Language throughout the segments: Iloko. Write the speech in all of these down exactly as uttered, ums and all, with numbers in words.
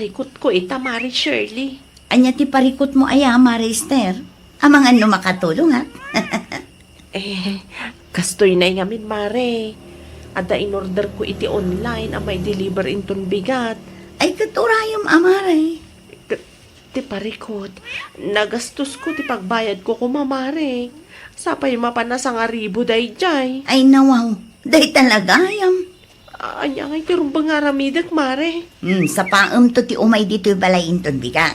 Parikutko ita, Mare Shirley. Ania ti parikutmo aya, Mare Esther? Amangan no makatulongak. Eh, kastoy nay ngamin, Mare. Adda inorderko iti online a maideliver inton bigat. Ay, ket urayem a, Mare. Ket ti parikut, nagastosko ti pagbayadko koma, Mare. Sapay mapan a sangaribu daydiay. Ay, nawaw. Dayta la gayam. Ania ngay ti rumbeng nga aramidek, Mare? Hmm, sapaemto ti umay ditoy balay inton bigat.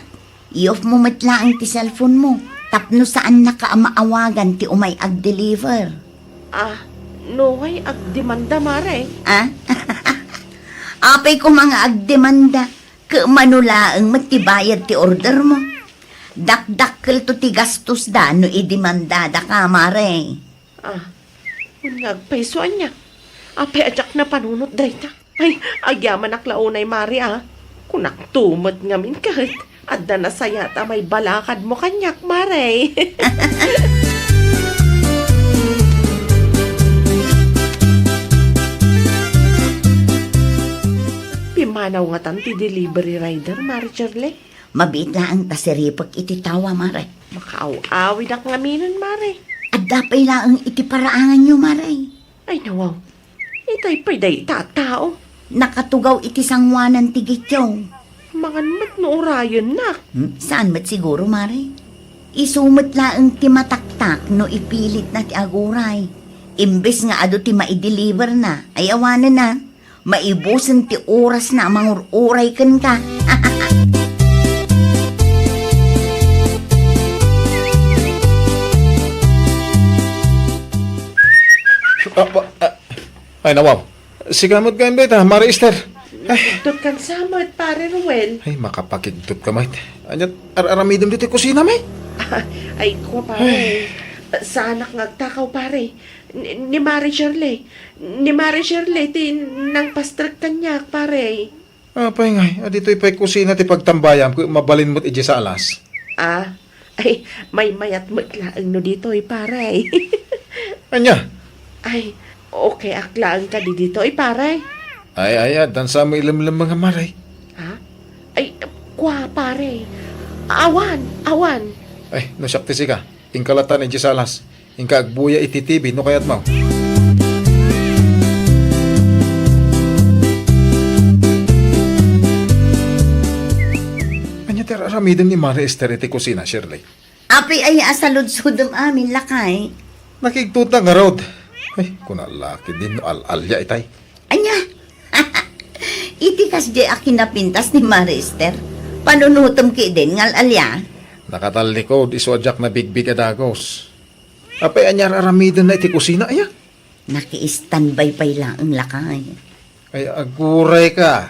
I-off mo met laeng ti cellphone mo tapno saannaka a maawagan ti umay agdeliver. Ah, no way agdemanda, Mare? Ah? Apay koma nga agdemanda, ket mano laeng met ti bayad ti order mo. Dakdakkelto ti gastos da no idemandadaka, Mare. Ah, wen nga agpayso ania? Apay a diak napanunot dayta? Ay, agyamanak la unay, Mare, a. Kunakto met ngamin ket, adda nasayaat a maibalakadmo kaniak, Mare. Pimmanaw ngatan ti delivery rider, Mare Shirley? Mabiit laeng ta siripek iti tawa, Mare. Makaaw-awidak ngaminen, Mare. Adda pay laeng iti paraanganyo, Mare. Ay, nawaw. Itay pay dayta a tao. Nakatugaw iti sangoanan ti gityo. Mangan met no urayennak. Hmm, saan met siguro, Mare? Isu met laeng ti mataktak no ipilitna ti aguray. Imbes nga adu ti maideliverna, ay awanen a. Maibusen ti orasna a mangur-uray kenka. Ah, pa-, ah, ay, nawaw. Sika met gayam dayta, Mare Esther. Ay. Nakigtot kan sa met, Pare Ruel. Ay, makapakigtot ka met. Ania ti ar-aramidem ditoy kusina, may? Ay, kua, Pare. Ay. Saanak nga agtakaw, Pare. Ni, ni Mare Shirley. Ni Mare Shirley ti nangpastrek kaniak, Pare. Apay ngay, a ditoy pay kusina ti pagtambayam ket mabalin met idiay salas? Ah, ay, maymayat met laeng no ditoy, Pare. Ania? Ay, okay ak laeng kadi ditoy, Pare. Ay, ay, addan sa mo ilemlemmeng, Mare. Ha? Ay, kua, Pare. Awan, awan. Ay, no siak ti sika, inka latta idiay salas. Inka agbuya iti T V no kayatmo. Ania ti ar-aramiden ni Mare Esther iti kusina, Shirley? Apay aya a saludsodem amin, lakay? Nakigtotna ngarud. Ay, kuna la ketdin no al-alia itay. Ania? Iti kasdiay a kinapintas ni Mare Esther, panunotem ketdin nga al-alia? Nakatallikod isu a diak nabigbig a dagus. Apay ania ar-aramidenna iti kusina, aya? Naki-standby pay laeng, lakay. Ay, aguray ka.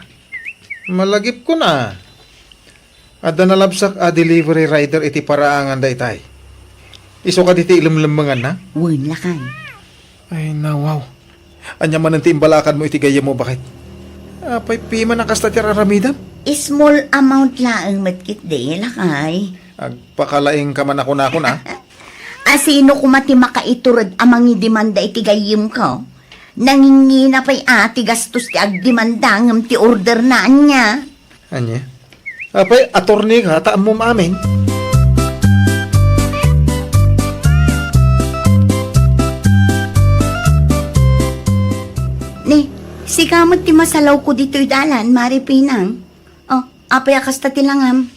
Malagipkon a. Adda nalabsak a delivery rider iti paraangan daytay. Isu kadi ti ilemlemmenganna? Wen, lakay. Ay, nawaw. Ania manen ti imbalakadmo iti gayyemmo, baket? Apay piman a kasta ti ar-aramidem? Small amount laeng met ketdi, lakay. Agpakalaingka man a kunakon, a? Asino koma ti makaitured a mangidemanda iti gayyemko? Nangingina pay a ti gastos ti agdemanda ngem ti orderna, ania? Ania? Apay, attorney ka, ta ammom amin? Ni, sika met ti masalawko ditoy dalan, Mare Pinang. Oh, apay a kasta ti langam?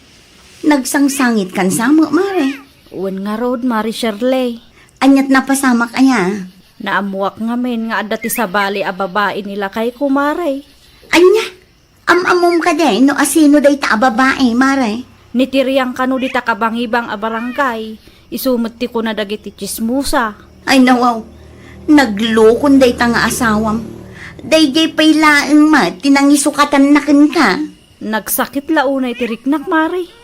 Nagsangsangitkan sa met, Mare. Wen ngarud, Mare Shirley. Ania ti napasamak aya? Naammoak ngamin nga adda ti sabali a babai ni lakayko, Mare. Ania? Am-ammom kadi no asino dayta a babai, Mare? Ni Tiriang kano dita kabangibang a barangay, isu met ti kuna dagiti tsismosa. Ay, nawaw. Naglukon dayta nga asawam. Daydiay pay laeng met ti nangisukatanna kenka. Nagsakit la unay ti riknak, Mare.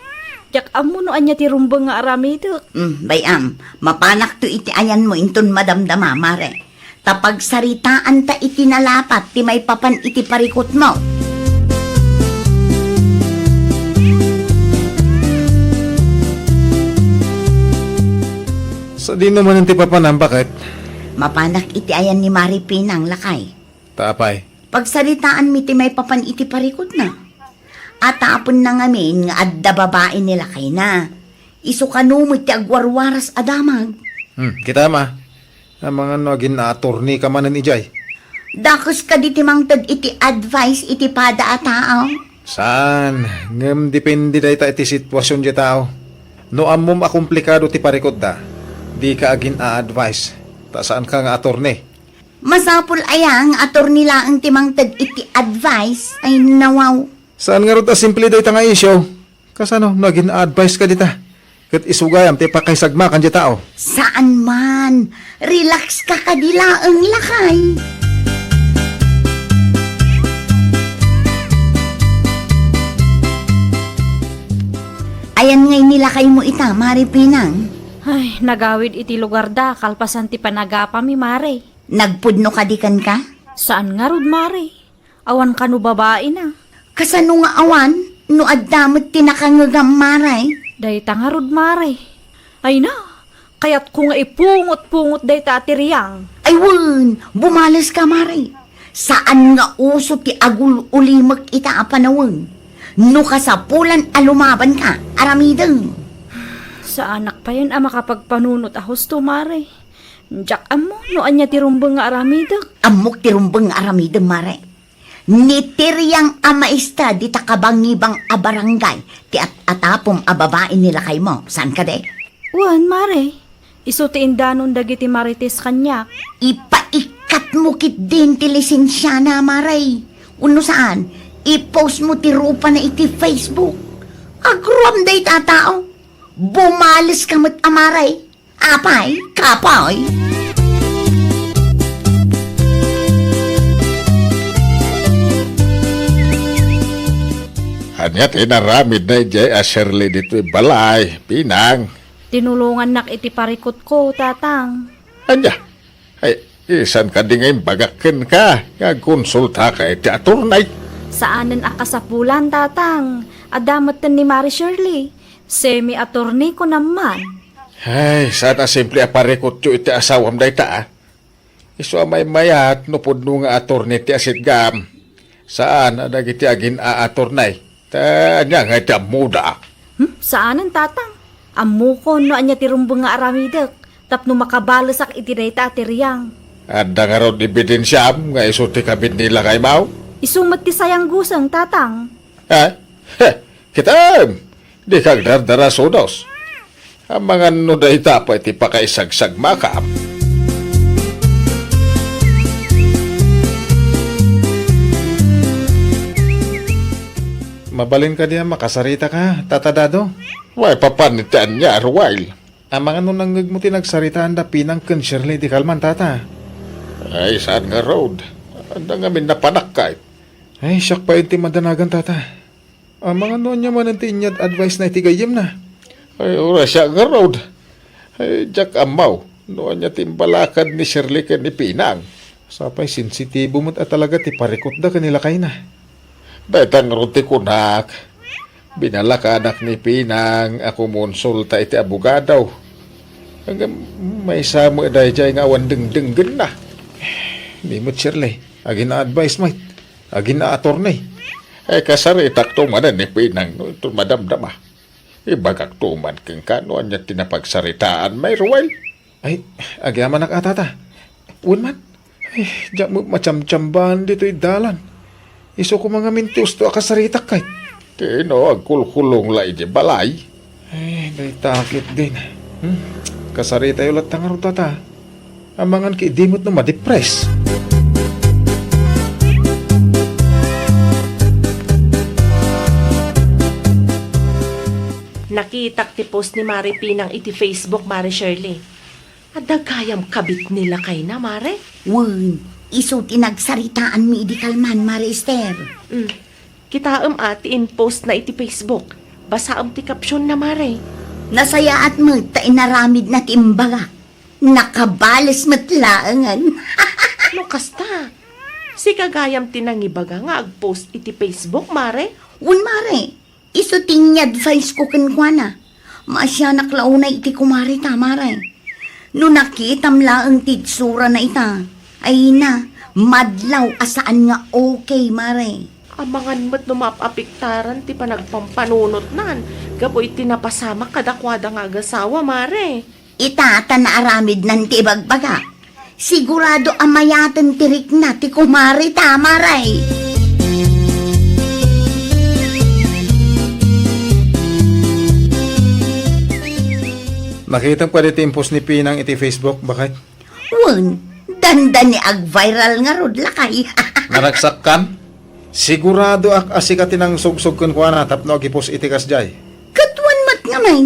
Diak ammo no ania ti rumbeng nga aramidek. Mm, bay-am, mapanakto iti ayanmo inton madamdama, Mare. Ta pagsaritaanta iti nalapat ti maipapan iti parikutmo. Sadino manen ti papanam, baket? Mapanak iti ayan ni Mare Pinang, lakay. Ta apay? Pagsaritaanmi ti maipapan iti parikutna. A tapenna ngamin nga adda babai ni lakayna. Isu kano met ti agwarwaras a damag. Hmm, kitam a. Amangan no agin-aattorney ka manen idiay. Dakes kadi ti mangted iti advice iti pada a tao? Saan, ngem depende dayta iti situasion diay tao. No ammom a komplikado ti parikutda, dika agin-a-advice, ta saanka nga attorney. Masapul aya nga attorney laeng ti mangted iti advice? Ay, nawaw. Saan ngarud a simple dayta nga isyu? Kasano no agin-a-advice ka dita? Ket isu gayam ti pakaisagmakan diay tao. Saan man. Relax ka kadi laeng, lakay. Ayan ngay ni lakaymo ita, Mare Pinang? Ay, nagawid iti lugarda kalpasan ti panagapami, Mare. Nagpudno kadi kenka? Saan ngarud, Mare. Awan kano babaina. Kasano nga awan? No adda met ti nakangngegam, Mare. Dayta ngarud, Mare. Ay na, kayatko nga ipungot-pungot dayta a tiriang. Ay wen, bumales ka, Mare. Saan nga uso ti agul-ulimek ita a panawen. No kasapulan a lumabanka, aramidem. Saanak payen a makapagpanunot a husto, Mare. Diak ammo no ania ti rumbeng nga aramidek. Ammok ti rumbeng nga aramidem, Mare. Ni tiriang a maestra dita kabangibang a barangay ti at-atapom a babai ni lakaymo. Saan kadi? Wen, Mare. Isu ti indanon dagiti marites kaniak. Ipaikkatmo ketdin ti lisensiana, Mare. Wenno saan, i-post mo ti rupana iti Facebook. Agruam dayta a tao. Bumales ka met a, Mare. Apay, kapoy. Ania ti inaramidna idiay a Shirley ditoy balay, Pinang? Tinulongannak iti parikutko, Tatang. Ania? Ay, isan kadi nga imbagak kenka nga agkonsultaka iti attorney? Saanen a kasapulan, Tatang. Adda metten ni Mare Shirley. Semi-attorney ko naman. Ay, saan a simple a parikutyo iti asawam dayta, a? Isu a maymayat no pudno nga attorney ti asitgam. Saan a dagiti agin-a-attorney. Ta ania nga iti ammoda? Hmm? Saanen, Tatang. Ammokon no ania ti rumbeng nga aramidek tapno makabalesak iti dayta a tiriang. Adda ngarud ebidensiam nga isu ti kabit ni lakaymo? Isu met ti sayangguseng, Tatang. Ha? Heh, kitam! Dika agdardara sudos. Amangan no dayta pay ti pakaisagsagmakam. Mabalin kadi a makasaritaka, Tata Dado? Way papan iti ania, Ruel. Amangan no nangngegmo ti nagsaritaan da Pinang ken Shirley di kalman, Tata. Ay, saan ngarud? Adda ngamin napanakka. Ay, siak pay ti madanagan, Tata. Amangan no ania manen ti inyad advice na iti gayyemna. Ay, uray siak ngarud. Ay, diak ammo no ania ti imbalakad ni Shirley ken ni Pinang. Sapay sensitibo met a talaga ti parikutda ken ni lakayna. Dayta ngarud ti kunak. Binalakanak ni Pinang a kumonsulta iti abogado. Ngem maysa met daydiay nga awan dengdenggenna. Ni met Shirley, agin-a-advice met. Agin-a-attorney. Ay, kasaritakto manen ni Pinang no inton madamdama. Ibagakto man kenka no ania ti napagsaritaanmi, Ruel. Ay, agyamanak a, Tata. Wen man. Ay, diak met matiamtiambaan ditoy dalan. Isu koma ngamin ti usto a kasaritak, kay. Tino, agkulkulong la idiay balay. Ay, dayta ketdin. Hmm? Kasaritayo latta ngarud, Tata. Amangan ket idi met no madepres. Nakitak ti post ni Mare Pinang iti Facebook, Mare Shirley. Adda gayam kabit ni lakayna, Mare? Wen, isu ti nagsaritaanmi idi kalman, Mare Esther. Mm. Kitaem a ti in-post na iti Facebook. Basaem ti caption na, Mare. Nasayaat met ta inaramid na ti imbagak. Nakabales met laengen. No kasta, sika gayam ti nangibaga nga ag-post iti Facebook, Mare? Wen, Mare. Isu ti inyadvice ko kenkuana. Maasianak la unay iti kumare ta, Mare. No nakitam laeng ti itsurana ita, ay na, madlaw a saan nga okay, Mare. Amangan met no maap-apiktaran ti panagpampanunotnan gapu iti napasamak kadakuada nga agasawa, Mare. Ita ta naaramidnan ti ibagbaga. Sigurado a mayaten ti rikna ti kumare ta, Mare. Nakitam kadi ti impos ni Pinang iti Facebook, baket? Wen, dandani ag-viral ngarud, lakay. Naragsakkan? Siguradoak a sika ti nangsugsog kenkuana tapno agipos iti kasdiay. Ket wen met ngamin.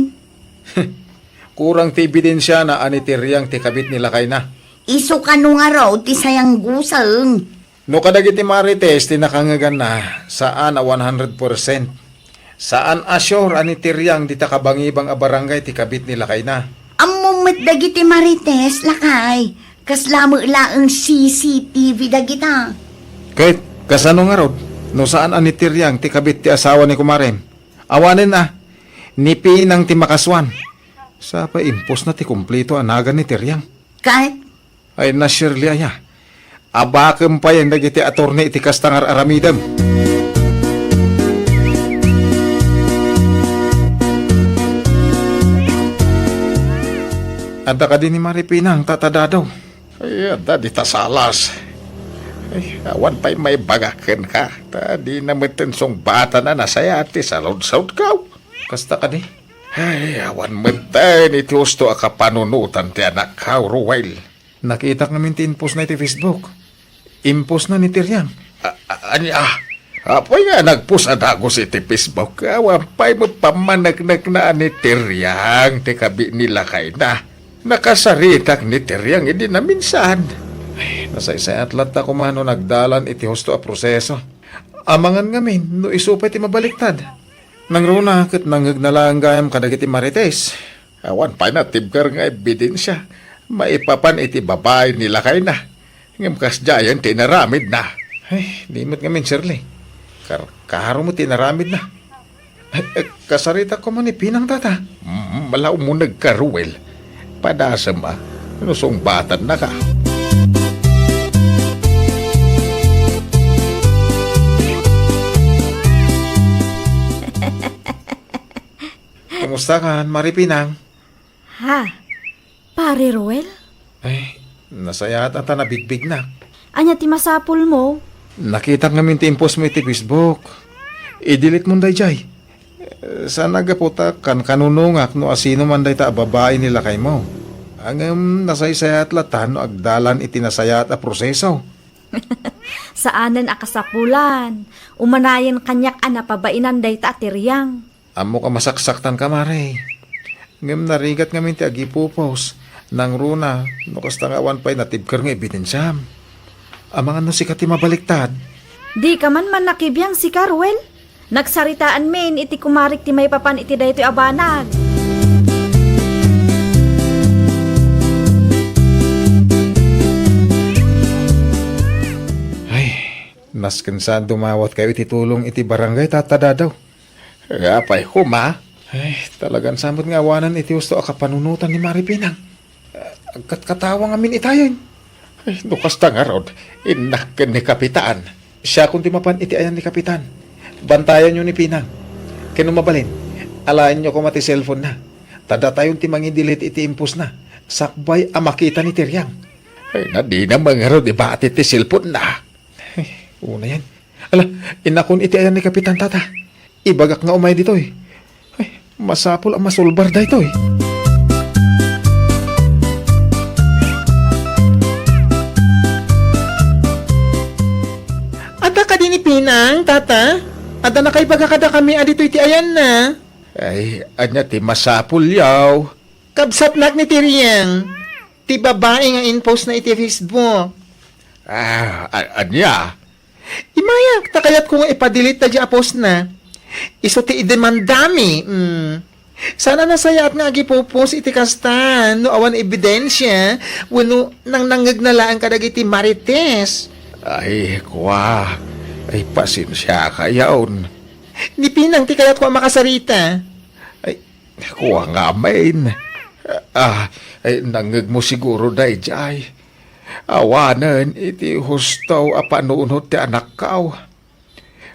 Kurang ti ebidensiana a ni Tiriang ti kabit ni lakayna. Isu kano ngarud ti sayangguseng. No kadagiti Marites ti nakangeganna, saan a one hundred percent. Saan a sure a ni Tiriang dita kabangibang a barangay ti kabit ni lakayna. Ammom met dagiti Marites, lakay. Kasla met laeng C C T V dagita. Ket kasano ngarud, no saan a ni Tiriang ti kabit ti asawa ni kumarem? Awanen a, ni Pinang ti makasuan. Sa pay imposna ti kumpleto a nagan ni Tiriang. Ket? Ay, na Shirley aya. Abakem pay dagiti attorney iti kasta nga ar-aramidem. Adda kadi ni Mari Pinang, Tata Dado? Ay, adda dita salas. Ay, awan pay maibagak kenka. Ta dina metten sungbatan a nasayaat ti saludsodkaw. Kasta kadi? Ay, awan metten iti husto a kapanunotan ti anakkaw, Ruel. Nakitak ngamin ti impostna iti Facebook. Impostna ni Tiriang. A-, a-, ania? Apay nga nagpost a dagus iti Facebook? Awan pay met pammaneknekna a ni Tiriang ti kabi ni lakayna. Nakasaritak ni Tiriang idi naminsan. Ay, nasaysayat latta koma no nagdalan iti husto a proseso. Amangan ngamin no isu pay ti mabaliktad. Nangruna ket nangngegna laeng gayam kadagiti Marites. Awan pay natibker nga ebidensia maipapan iti babai ni lakayna. Ngem kasdiayen ti inaramidna. Ay, di met ngamin, Shirley. Karkaro met ti inaramidna. Ay, eh, kasaritak koma ni Pinang, Tata. Mm, malaumunegka, Ruel. Padasem a, no sungbatannaka. Kumusta kan, Mari Pinang? Ha? Pare Ruel? Ay, nasayaat a ta nabigbignak. Ania ti masapulmo? Nakitak ngamin ti impostmo iti Facebook. I-delete mon daydiay. Eh, saan a gapu ta kankanunongak no asino man dayta a babai ni lakaymo. Ngem nasaysayat latta no agdalan iti nasayaat a proseso. Saanen a kasapulan. Umanayen kaniak a napabainan dayta a Tiriang. Ammok a masaksaktanka, Mare. Ngem narigat ngamin ti agipupos. Nangruna, no kasta nga awan pay natibker nga ebidensiam. Amangan no sika ti mabaliktad. Dika man mannakibiang sika, Ruel. Nagsaritaanmin iti kumarik ti maipapan iti daytoy a banag. Ay, nasken saan dumawatkayo iti tulong iti barangay, Tata Dadaw. Apay koma? Ay, talagan sa met nga awanan iti husto a kapanunotan ni Mari Pinang. Agkatkatawa ngamin itayen. Ay, no kasta ngarud, innak ken ni Kapitan. Siakon ti mapan iti ayan ni Kapitan. Bantayanyo ni Pinang. Ken no mabalin, alaenyo koma ti cellphone-na. Ta datayon ti mangidelete iti impostna. Sakbay a makita ni Tiriang. Ay, nadina man ngarud ibati ti cellphone-na. Ay, unayen. Ala, innakon iti ayan ni Kapitan, Tata. Ibagak nga umay ditoy. Ay, masapul a masulbar daytoy. Adda kadi ni Pinang, Tata? Adda nakaibaga kadakami a ditoy ti ayanna? Ay, ania ti masapulyo? Kabsatnak ni Tiriang, ti babai nga in-postna iti Facebook. Ah, a-, ania? Imayak, ta kayatko nga ipa-delete daydiay a postna. Isu ti idemandami. Mm. Saan a nasayaat nga agipupos iti kasta no awan ebidensia wenno nangnangngegna laeng kadagiti Marites. Ay, kua. Ay, pasensiaka yaon. Ni Pinang ti kayatko a makasarita. Ay, kua ngamin. Ah, ay, nangngegmo siguro daydiay. Awanen iti husto a panunot ti anakkaw.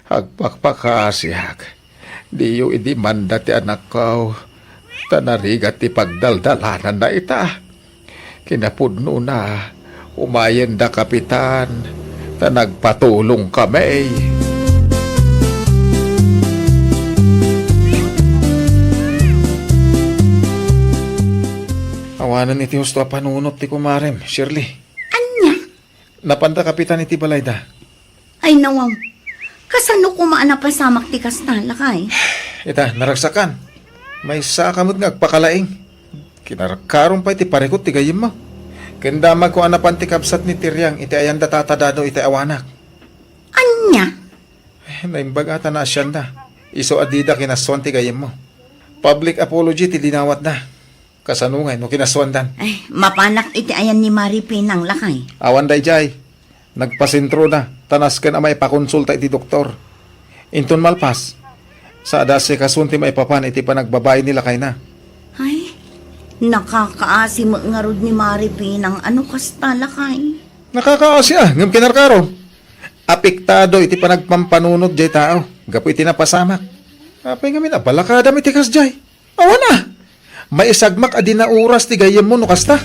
Agpakpakaasiak, diyo idimanda ti anakko, ta narigat ti pagdaldalananna ita. Kinapudnona, umayenda, Kapitan, ta nagpatulongkami. Awanen iti husto a panunot ti kumarem, Shirley. Ania? Napanda, Kapitan, iti balayda. Ay, nawaw. Kasano koma a napasamak ti kasta, lakay? Ita, naragsakan. Maysa ka met nga agpakalaing. Kinarkarom pay ti parikut ti gayyemmo. Ken damagko a napan ti kabsat ni Tiriang iti ayanda tatadado iti awanak. Ania? Eh, naimbag a ta naasianda. Isu a dida kinasuan ti gayyemmo. Public apology ti dinawatda. Kasano ngay no kinasuandan? Ay, mapanak iti ayan ni Mari Pinang, lakay. Awan daydiay. Nagpasentroda, ta nasken a maipakonsulta iti doktor. Inton malpas, sada asikasuon ti maipapan iti panagbabai ni lakayna. Ay, nakakaasi met ngarud ni Mari Pinang a no kasta, lakay. Nakakaasi a, ngem kinarkarom. Apektado iti panagpampanunot jay tao, gapu iti napasamak. Apay ngamin a balakadam iti kasjay? Awan a! Maisagmak a di nauras ti gayyemmo no kasta.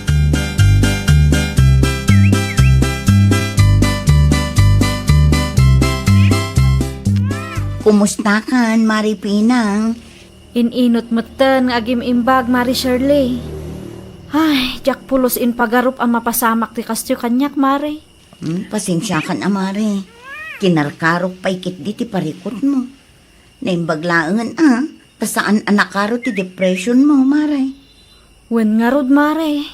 Kumustakan, Mari Pinang? In-inut metten nga agim-imbag, Mari Shirley. Ay, diak pulos impagarup a mapasamak ti kastio kaniak, Mari. Hmm, pasensiakan a, Mari. Kinarkarok pay ketdi ti parikutmo. Naimbag laengen a, ta saan a nakaro ti depressionmo, Mari. Wen ngarud, Mari.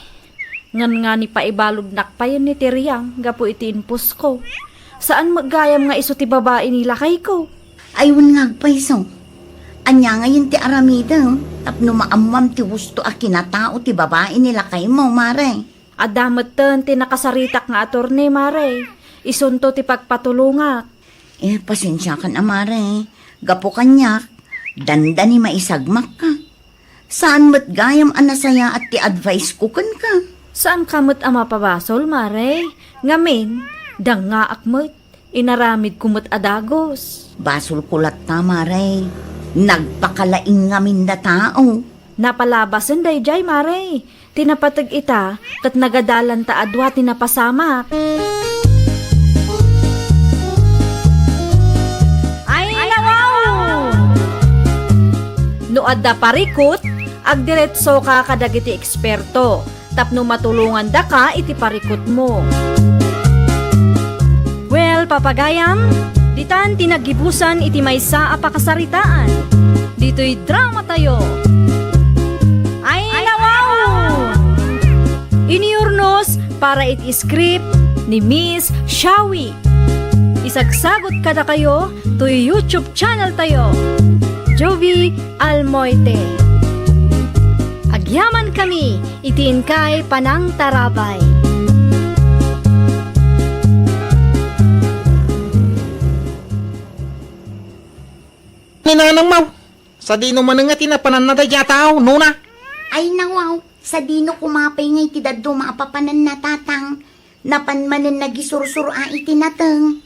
Nganngan ipaibaludnak payen ni Tiriang gapu iti impusko. Saan met gayam nga isu ti babai ni lakayko. Ay, wen nga agpayso. Ania ngayen ti aramidem tapno maammoam ti husto a kinatao ti babai ni lakaymo, Mari? Adda metten ti nakasaritak nga attorney, Mari. Isunto ti pagpatulongak. Eh, pasensiakan a, Mari. Gapu kaniak, dandani maisagmakka. Saan met gayam a nasayaat ti advice ko kenka. Saanka met a mapabasol, Mari. Ngamin, dangngaak met. Inaramidko met a dagus. Basolko latta, Mari. Nagpakalaing ngamin a tao. Napalabasen daydiay, Mari. Ti napateg ita, ket nagadalanta a dua ti napasamak. Ay, nawaw! No adda parikut, agdiretsoka kadagiti eksperto tapno matulongandaka iti parikutmo. Well, papagayam, ditan ti naggibusan iti maysa a pakasaritaan. Ditoy drama tayo. Ay, nawaw! Inurnos para iti script ni Miss Shawi. Isagsagot kadakayo toy YouTube channel tayo, Jovie Almoite. Agyaman kami iti inkay panangtarabay. Ni nanang maw, sadino manen nga ti napananna daydiay a tao, nona? Ay, nawaw, sadino koma pay nga iti dadduma a papananna, tatang? Napan manen nagisursur a iti nateng.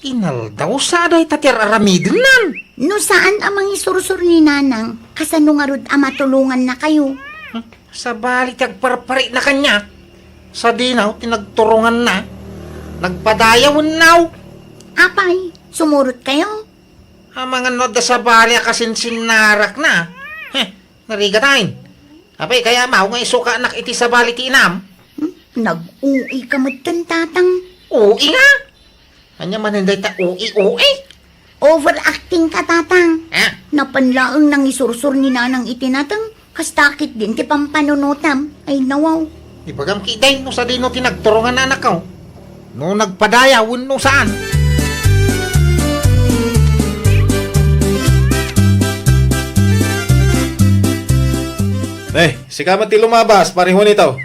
Inaldaw sa dayta ti ar-aramidennan. No saan a mangisursur ni nanang, kasano ngarud a matulongannakayo? Hmm, sabali ti agparparina kaniak. Sadinaw ti nagturonganna. Nagpadayaw wenno. Apay, sumurotkayo? Amangan no adda sabali a kasinsinnarakna. Heh, narigat ay. Apay, kayamaw nga isukanak iti sabali ti inam? Hmm? Nag-uika metten, tatang. Ui nga? Ania manen dayta ui-ui? Overacting ka, tatang. Ha? Napan laeng nangisursur ni nanang iti nateng, kasta ketdin ti pampanunotam. Ay, nawaw. Ibagam ketdi no sadino ti nagturongannak. No nagpadaya wenno saan. Eh, sika met ti lumabas, Pare Juanito.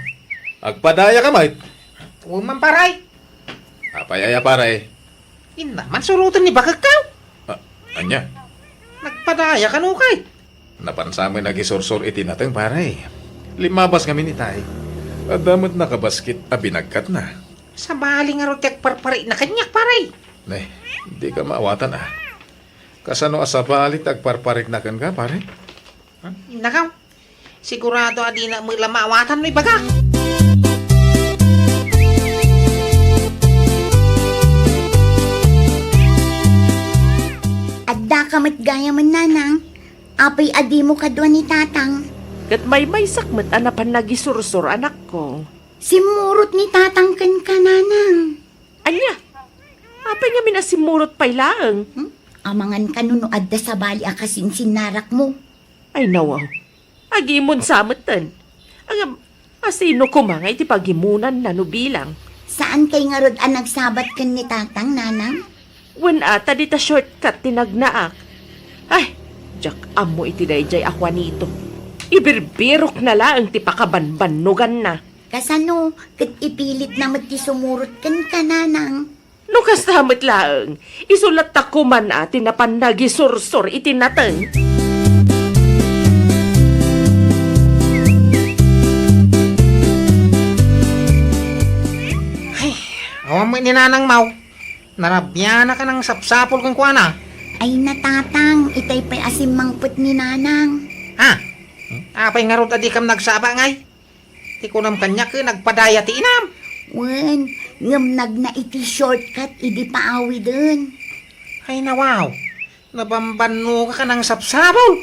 Agpadaya ka met. Wen man, pare. Apay aya, pare? Inna, mansuroten ni bakekka. Ah, ania? Nagpadaya kano kay? Napansa met nagisursur iti nateng, pare. Limabas ngamin itay. Adda met nakabasket a binagkatna. Sabali ngarud ti agparparina kaniak, pare. Ne, dika maawatan, ah. Kasano a sabali ti agparparikna kenka, pare? Nakaw, sigurado a dina met la maawatan no ibagak. Addaka met gayamen, nanang. Apay a dimo kadua ni tatang? Ket maymaysak met a napan nagisursor, anakko. Simmurot ni tatang kenka, nanang. Ania? Apay ngamin a simmurot pay laeng? Hmm? Amangan kano no adda sabali a kasinsinnarakmo? Ay, nawaw. Agimon sa metten. Ngem, asino koma nga iti pagimonanna no bilang? Saankay ngarud a nagsabat ken ni tatang, nanang? Wen a, ta dita shortcut ti nagnaak. Ay, diak ammo iti daydiay a Juanito. Ibirbirokna laeng ti pakabanbannoganna. Kasano, ket ipilitna met ti sumurot kenka, nanang? No kasta met laeng, isu latta koma a ti napan nagisursor iti nateng. Ay, awan met ni Nanang Maw. Narabianak a nangsapsapul kenkuana. Ay, natatang, itay pay a simmangpet ni Nanang. Ha? Apay ngarud a dikam nagsaba ngay? Ti kunam kaniak, nagpadaya ti inam. Wen, ngem nagna iti shortcut idi paawiden. Ay, nawaw. Nabambannoka ka nangsapsapul.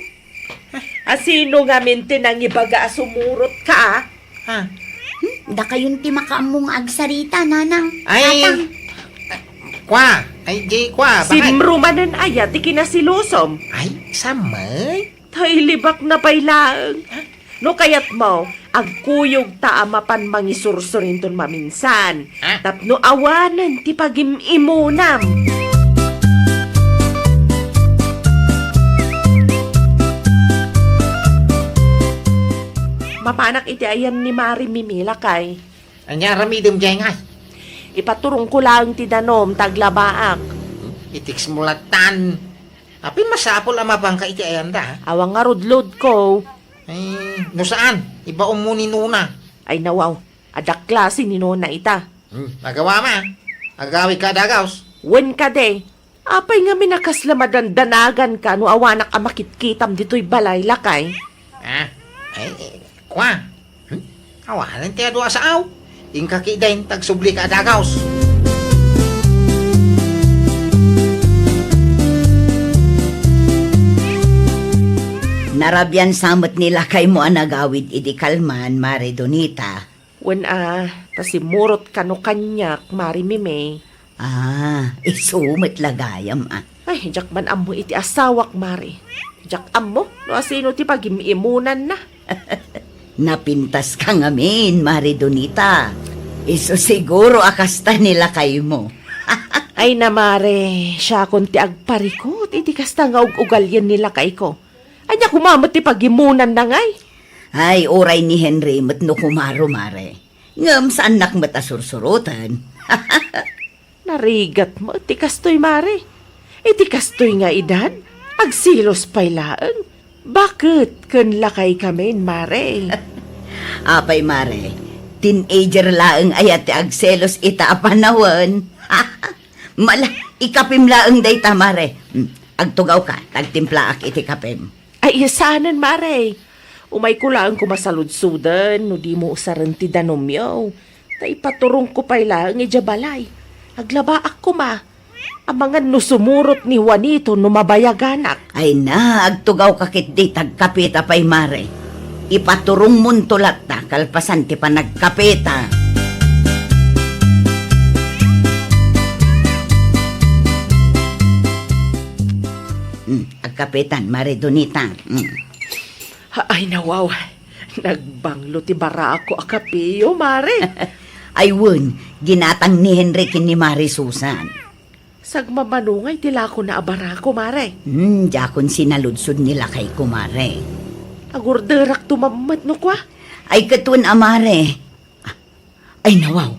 Asino ngamin ti nangibaga a sumurot ka, a? Ha? Hmm? Dakayon ti makaammo nga agsarita, nanang. Ay, tatang. Kwa, ay, di kwa, bakit? Simro manen aya ti kinasilusom? Ay, samay. Tay, libakna pay laeng. No kayatmo, agkuyogta a mapan mangisursor inton maminsan. Ha? Tapno awanen ti pagim-imunam. Mapanak iti ayan ni Mari Mimi, lakay. Ania aramidem diay ngay? Ipaturongko laeng ti danom ta aglabaak. Itiksmo lattan. Apay masapul a mapanka iti ayanda, ha? Awan ngarud loadko. Ay, no saan, ibaonmo ni Nona. Ay, nawaw, adda klase ni Nona ita. Hmm, agawam, a. Agawidka a dagaws. Wen kadi, apay ngamin a kasla madandanaganka no awanak a makitkitam ditoy balay, lakay? Ah, ay, eh, kwa. Hmm? Awanen ti adu a saaw. Inka ketdin, ta agsublika a dagaws. Narabian sa met ni lakaymo a nagawid idi kalman, Mari Donita. Wen a, ta simmurot kano kaniak, Mari Mimi. Ah, isu met la gayam, a. Ay, diak man ammo iti asawak, Mari. Diak ammo no asino ti pagim-imunanna. Napintaska ngamin, Mari Donita. Isu siguro a kasta ni lakaymo. Ay na, Mari, siakon ti agparikut iti kasta nga ug-ugalien ni lakayko. Ania koma met ti pagimunanna ngay? Ay, uray ni Henry met no kumaro, Mari. Ngem saannak met a sursuroten. Narigat met ti kastoy, Mari. Iti kastoy nga edad, agselos pay laeng. Baket ken lakaykamin, Mari? Apay, Mari, teenager laeng aya ti agselos ita a panawen? Mala, ikapim laeng dayta, Mari. Hmm, agtugawka, ta agtimplaak iti kapim. Ay, saanen, Mari. Umayko laeng koma saludsuden no dimo usaren ti danomyo. Ta ipaturongko pay laeng idiay balay. Aglabaak koma. Amangan no sumurot ni Juanito no mabayaganak. Ay na, agtugawka ketdi ta agkapeta pay, Mari. Ipaturongmonto latta kalpasan ti panagkapeta. Hmm, agkapetan, Mari Donita. Hmm. Ay, nawaw. Nagbanglo ti barako a kapeyo, Mari. Ay, wen, ginatang ni Henry ken ni Mari Susan. Sagmamano nga iti lakona a barako, Mari. Hmm, diakon sinaludsod ni lakayko, Mari. Agorderakto mammet no kua. Ay, ket wen a, Mari. Ay, nawaw.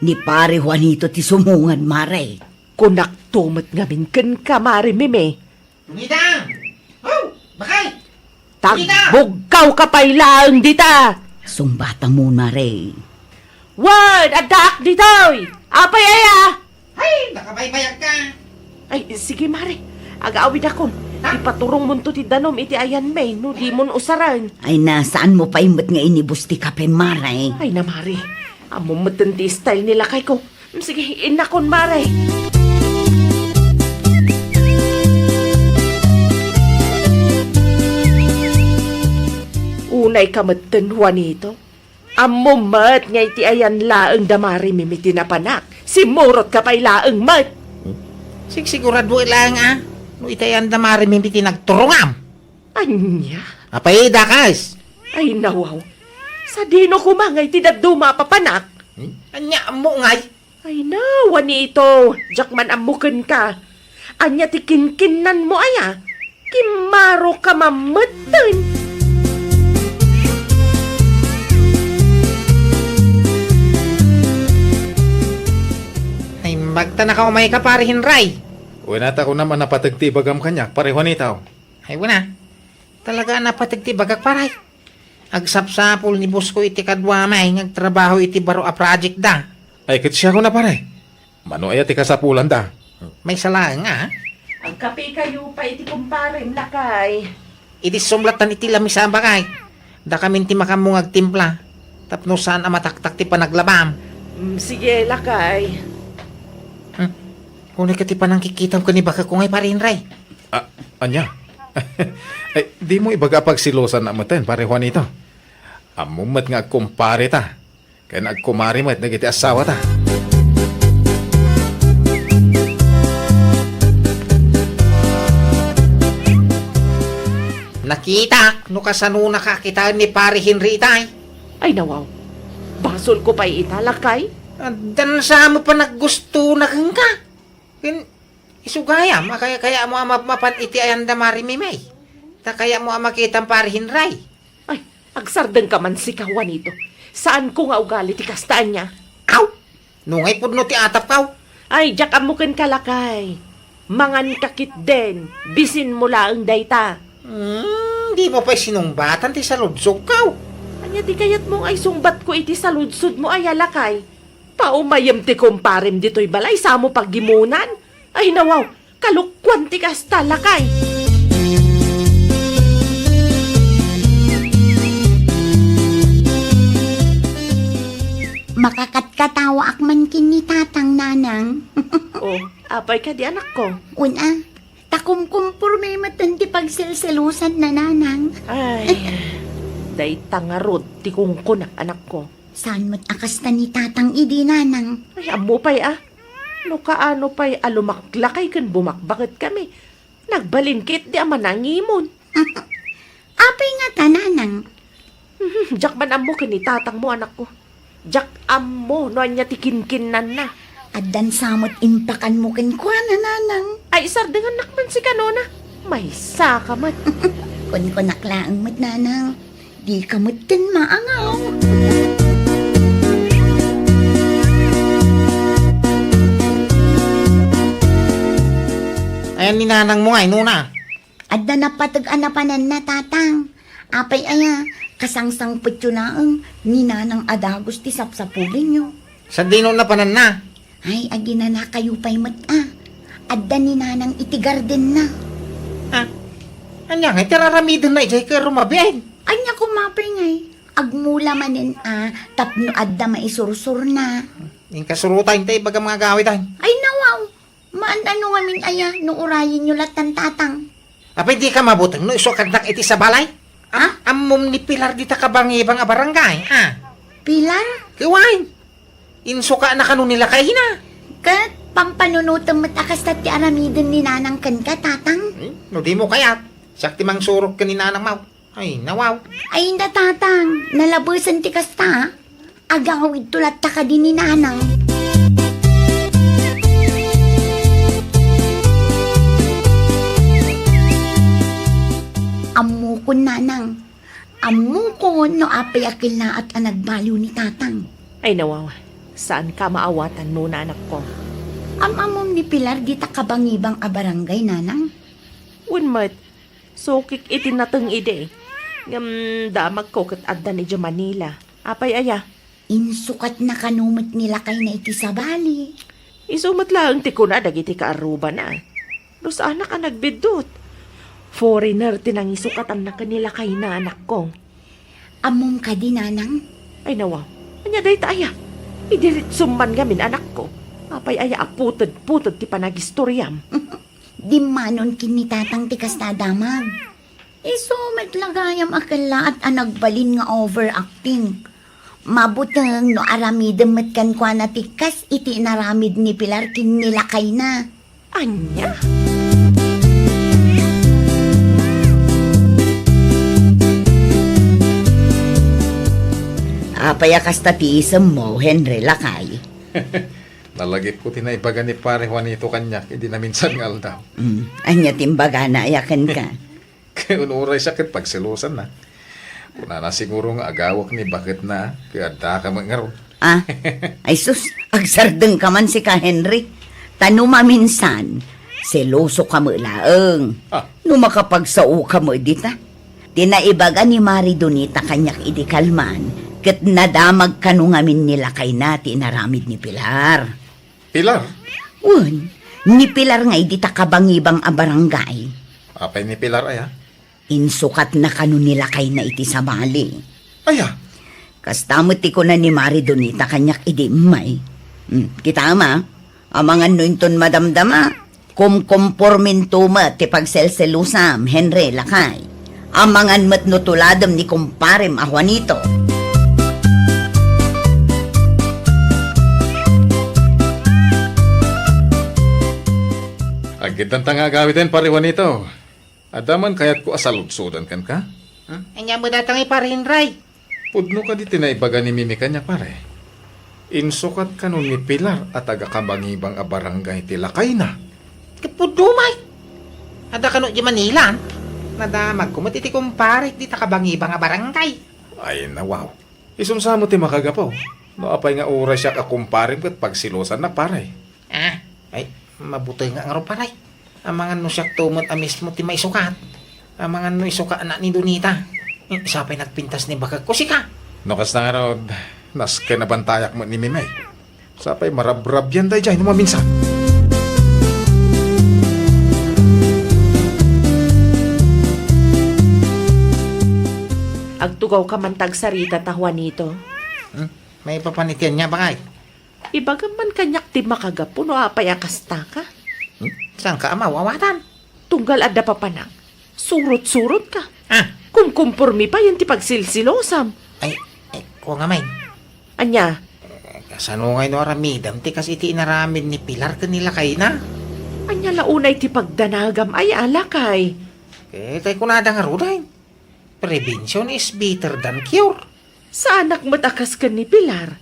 Ni Pari Juanito ti sumungad, Mari. Kunakto met ngamin kenka, Mari Mimi. Tungida! Oh, bakay! Tungida! Tagbugkawka pay laeng dita! Sungbatam, Mari. Wen, addaak ditoy! Apay aya? Ay, nakabaybayag ka! Ay, sige, Mari. Agawidakon. Ipaturongmonto ti danum iti ayanmi no dimon usaren. Ay na, saanmo pay met nga inibus ti kape, Mare? Ay na, Mare. Ammom metten ti style ni lakayko. Sige, innakon, Mare. Unayka metten, Juanito. Ammom met nga iti ayan laeng da Mare Mimi ti napanak. Simmurotka pay laeng met. Sigsigurado laeng a no iti ayan da Mare Mimi ti nagturongam. Ania? Apay, dakas? Ay, nawaw. Sadino koma nga iti dadduma a papanak? Hmm? Ania ammo ngay? Ay na, Juanito, diak man ammo kenka. Ania ti kinkinnanmo aya? Kimmaroka mammetten. Ay, magtanaka umayka, Pare Henry. Wen, ata kunam a napateg ti ibagam kaniak, Pare Juanito. Ay, wen a. Talaga a napateg ti ibagak, pare. Agsapsapul ni boss ko iti kaduami nga agtrabaho iti baro a project da. Ay, ket siak a, pare. Mano aya ti kasapulan da? Maysa laeng a. Agkape kayo pay iti kumparem, lakay. Idi sumlatan iti lamisa, bakay. Dakamin ti makammo nga agtimpla. Tapno saan a mataktak ti panaglabam. Mm, sige, lakay. Hmm. Unay ket ti panangkikitam ken ni bakko ngay, Pare Henry. Ah, ania? Ay, dimo ibaga a pagselosannak metten, Pare Juanito. Ammom met nga agkumpare ta, ken agkumare met dagiti assawata. Nakitak no kasanonaka kitaen ni Pare Henry itay. Ay, nawaw. Basolko pay ita, lakay. Addan sa met panaggustona kenka. Ken isu gayam a kayatmo a map-, mapan iti ayan da Mare Mimi. Ta kayatmo a makitam, Pare Henry. Ay, agsardengka man sika, Juanito. Saanko nga ugali ti kasta, ania? Aw! No ngay pudno ti atapko. Ay, diak ammo kenka, lakay. Manganka ketdin. Bisinmo laeng dayta. Hmm, dimo pay sinungbatan ti saludsodko. Ania ti kayatmo nga isungbatko iti saludsodmo aya, lakay? Paumayem ti kumparem ditoy balay, samo paggimunan. Ay, nawaw, kalokuan ti kasta, lakay. Makakatkatawaak man ken ni Tatang, Nanang. Oh, apay kadi, anakko? Una, ta kumkumporme metten ti pagselselosanna, Nanang. Ay, dayta ngarud ti kunkunak, anakko. Saan met a kasta ni Tatang idi, Nanang? Ay, ammo pay a. No kaano pay a lumaklakay ken bumakbaket kami, nagbalin ketdi a manangimon. Apay ngata, Nanang? Mhm, diak man ammo ken ni Tatangmo, anakko. Diak ammo no ania ti kinkinnanna. Addan sa met impakanmo kenkuana, Nanang. Ay, sardengannak man sika, Nona. Maysaka met. Kunkunak laeng met, Nanang. Dika metten maangaw. Ayan ni nanangmo ngay, Nona? Adda napateg a napananna, Tatang. Apay aya, kasangsangpetyo laeng ni Nanang a dagus ti sapsapulenyo. Sadino napananna? Ay, aginanakayo pay met a. Adda ni Nanang iti gardenna. Ah, ania ngay ti ar-aramidenna idiay ket rumabiin? Ania koma pay ngay, agmula manen a tapno adda maisursurna. Inkasurotayo ta ibagam nga agawid ay. Ay, nawaw. Maan-ano ngamin aya no urayenyo lattan, Tatang? Apay, dika mabuteng no isukadnak iti sabali? Ah? Ammom ni Pilar dita kabangibang a barangay, ah? Pilar? Ket wen. Insukana kano ni lakayna. Ket pampanunotem met a kasta ti aramiden ni Nanang kenka, Tatang? Hmm? No dimo kayat, siak ti mangsurok ken ni Nanang Mau. Ay, nawaw. Ay, inda, Tatang. Nalabesen ti kasta. Agawidto latta kadi ni Nanang. Ammokon, Nanang. Ammokon no apay a kellaat a nagbaliw ni Tatang. Ay, nawaw. Saanka maawatan, Nona, anakko. Am-ammom ni Pilar dita kabangibang a barangay, Nanang? Wen met, sukik iti nateng idi. Ngem damagko ket addan idiay Manila. Apay aya? Insukatna kano met ni lakayna iti sabali. Isu met laeng ti kuna dagiti kaarrubana. No saanak a nagbiddut. Foreigner ti nangisukatan na ken ni lakayna, anakko. Ammom kadi, nanang? Ay, nawa. Ania dayta aya? Idiritsom man ngamin, anakko. Apay aya a puted-puted ti panagistoriam? Dimmanon ken ni tatang ti kasta a damag. Isu met la gayam a kellaat a nagbalin nga overacting. Mabuteng no aramidem met kenkuana ti kas iti inaramid ni Pilar ken ni lakayna. Ania? Apay a kasta ti isemmo, Henry, lakay? Nalagipko ti naibaga ni Pare Juanito kaniak idi naminsan nga aldaw. Mm, ania ti imbagana aya kenka? Ket unuray siak ket pagselosanna. Kunana siguro nga agawek ni baketna, ket addaka met ngarud. Ah, ay sus, agsardengka man sika, Henry. Ta no maminsan, selosoka met laeng. Ah. No makapagsaoka met dita. Ti naibaga ni Mari Donita kaniak idi kalman, ket nadamag kano ngamin ni lakayna ti inaramid ni Pilar. Pilar? Wen, ni Pilar nga idi ta kabangibang a barangay. Apay ni Pilar aya? Insukatna kano ni lakayna iti sabali. Aya? Kasta met ti kuna ni Mari Donita kaniak idi immay. Hmm, kitaem a, amangan no inton madamdama, kumkomporminto met ti pagselselosam, Henry, lakay. Amangan met no tuladem ni kumparem a Juanito. Aggiddanta nga agawiden, Pare Juanito. Adda man kayatko a saludsodan kenka? Hmm? Ania met dayta ngay, Pare Henry? Pudno kadi ti naibaga ni Mimi kaniak, pare? Insukat kano ni Pilar a taga-Kabangibang a barangay ti lakayna. Ket pudno met. Adda kano di Manila? Nadamagko met iti kumparek dita Kabangibang a barangay. Ay, nawaw. Isu sa met ti makagapu. No apay nga uray siak a kumparem ket pagselosannak, pare. Ah, ay, mabuteng nga ngarud, pare. Amangan no siakto met a mismo ti maisukat. Amangan no isukaanna ni Donita. Eh, sa pay nagpintas ni bakekko, sika? No kasta ngarud, nasken a bantayak met ni Mimay. Sa pay marabrabian daydiay no maminsan. Agtugawka man ta agsarita ta, Juanito. Hmm? Maipapan iti ania, bakay? Ibagam man kaniak ti makagapu no apay a kastaka. Hmm? Saanka a maawatan? Tunggal adda papanak, surot-surotka. Ah. Kumkumpormi payen ti pagsilsilosam. Ay, ay, kua nga, May. Ania? Eh, kasano ngay no aramidem ti kas iti inaramid ni Pilar ken ni lakayna? Ania la unay ti pagdanagam aya, lakay? Eh, tay kunada ngarud, ay. Prevention is better than cure. Saanak met a kas ken ni Pilar.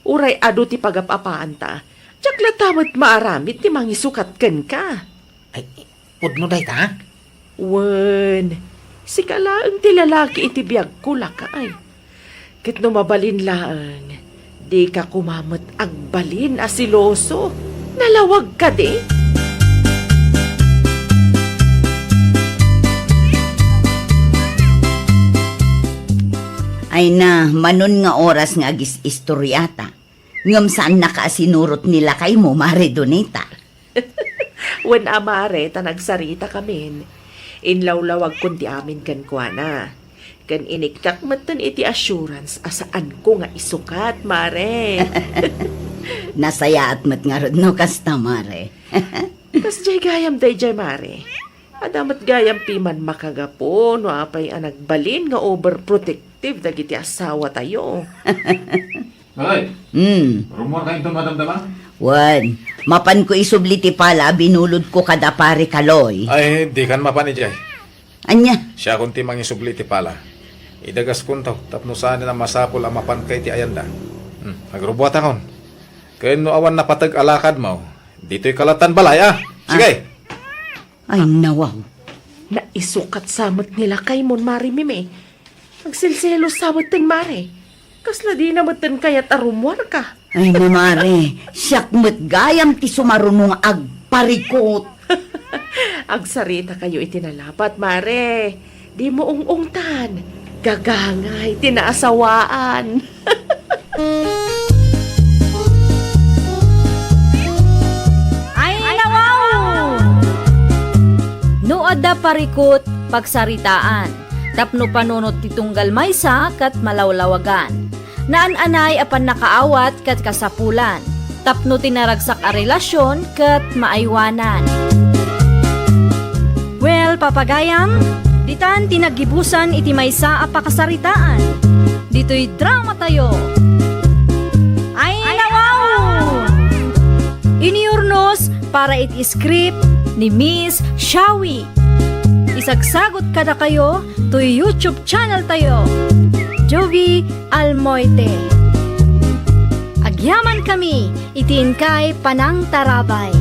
Uray adu ti pagap-apaanta, diak latta met maaramid ti mangisukat kenka. Ay, pudno dayta? Wen, sika laeng ti lalaki iti biagko, lakay. Ket no mabalin laeng, dika koma met agbalin a seloso. Nalawag kadi? Ay na, manon nga oras nga agis-istoriata. Ngem saannaka a sinurot ni lakaymo, Mare Donita. Wen a, Mare, ta nagsaritakamin. Inlawlawagkon ti amin kenkuana. Ken inikkak metten iti assurance a saanko nga isukat, Mare. Nasayaat met ngarud no kasta, Mare. Kasdiay gayam daydiay, Mare. Adda met gayam piman makagapu no apay a nagbalin nga overprotective dagiti asawatayo. Ay, hmm. Rummuarka inton madamdama? Wen, mapanko isubli ti pala a binulodko kada Pare Kaloy. Ay, dikan mapan idiay. Ania? Siakon ti mangisubli ti pala. Idagaskonto tapno saanen a masapul a mapanka iti ayanda. Hmm, agrubbuatakon. Ken no awan napateg a lakadmo, ditoyka latta balay, a? Sige. Ay, nawaw. Naisukat sa met ni lakaymon, Mare Mimi. Agselselos sa metten, Mare. Kasla dina metten kayat a rummuarka. Ay, na, Mare. Siak met gayam ti sumaruno nga agparikot. Agsaritakayo iti nalapat, Mare. Dimo ung-ungtan. Gagangay ti naasawaan. Ay, nawaw! Adda parikut, pagsaritaan, tapno panunot ti tunggal maysa ket malawlawagan. Naan-anay a pannakaawat ket kasapulan, tapno ti naragsak a relasyon ket maaywanan. Well, papagayam, ditan ti naggibusan iti maysa a pakasaritaan. Ditoy drama tayo. Ay, nawaw! Inurnos para iti script ni Miss Shawi. Isagsagot kadakayo toy YouTube channel tayo, Jovi Almoite. Agyaman kami iti inkay panangtarabay.